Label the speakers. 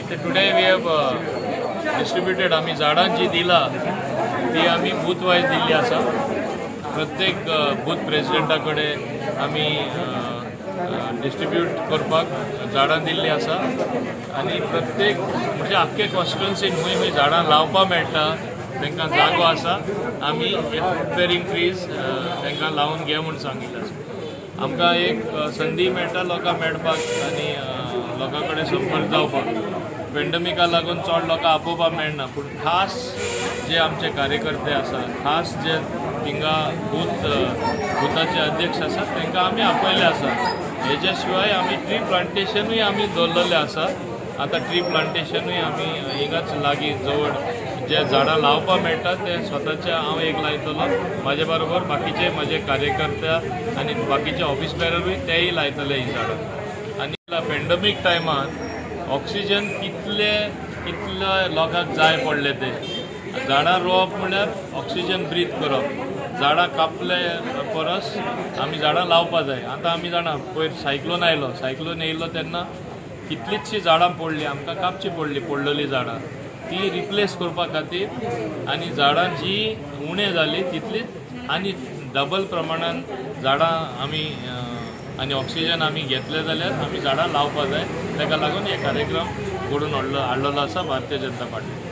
Speaker 1: Today we have distributed, आमी झाडां जी दिला ती आमी बूथ वायज दिल्ली आसा. प्रत्येक बूथ प्रेजिडेंटा कडेन आमी डिस्ट्रीब्यूट करपाक झाडां दिल्ली आसा आनी प्रत्येक म्हणजे आख्खे कॉन्स्टिट्युन्सीन खंय खंय झाडां लावपाक मेळटा, तांकां जागो आसा, आमी हे फ्रूट बेरींग ट्रीज तांकां लावन घे म्हूण सांगिल्लें आसा. आमकां एक संदी मेळटा लोकांक मेळपाक आनी लोकां कडेन संपर्क जावपाक. पेंडमिका लागून चड लोकांक आपोवपाक मेळना, पूण खास जे आमचे कार्यकर्ते आसा, खास जे थिंगा बुथाचे अध्यक्ष आसात, तांकां आमी आपयल्ले आसा. हेच्या शिवाय आमी ट्री प्लांटेशनूय आमी दवरलेलें आसा. आतां ट्री प्लांटेशनूय आमी हिंगाच लागीं जवळ जे झाडां लावपाक मेळटा ते स्वताचे हांव एक लायतलो. म्हाजे बरोबर बाकीचे म्हजे कार्यकर्ते आनी बाकीचे ऑफिस बेररूय तेय लायतले ही झाडां. आनी पेंडमीक टायमार ऑक्सिजन कितले कितले लोकांक जाय पडले ते झाडां रोवप म्हळ्यार ऑक्सिजन ब्रीथ करप. झाडां कापले परस आमी झाडां लावपा जाय. आतां आमी जाणा, पयर सायक्लोन आयलो. सायक्लोन येयलो तेन्ना कितलींचशीं झाडां पडलीं, आमकां कापची पडली. पडलेलीं झाडां ती रिप्लेस करपा खातीर आनी झाडां जी उणें जाली तितलीच आनी डबल प्रमाणान झाडां आमी आनी ऑक्सिजन आमी घेतले जाल्यार आमी झाडां लावपा जाय. ताका लागून हे कार्यक्रम घडोवन हाडलेलो आसा भारतीय जनता पार्टी.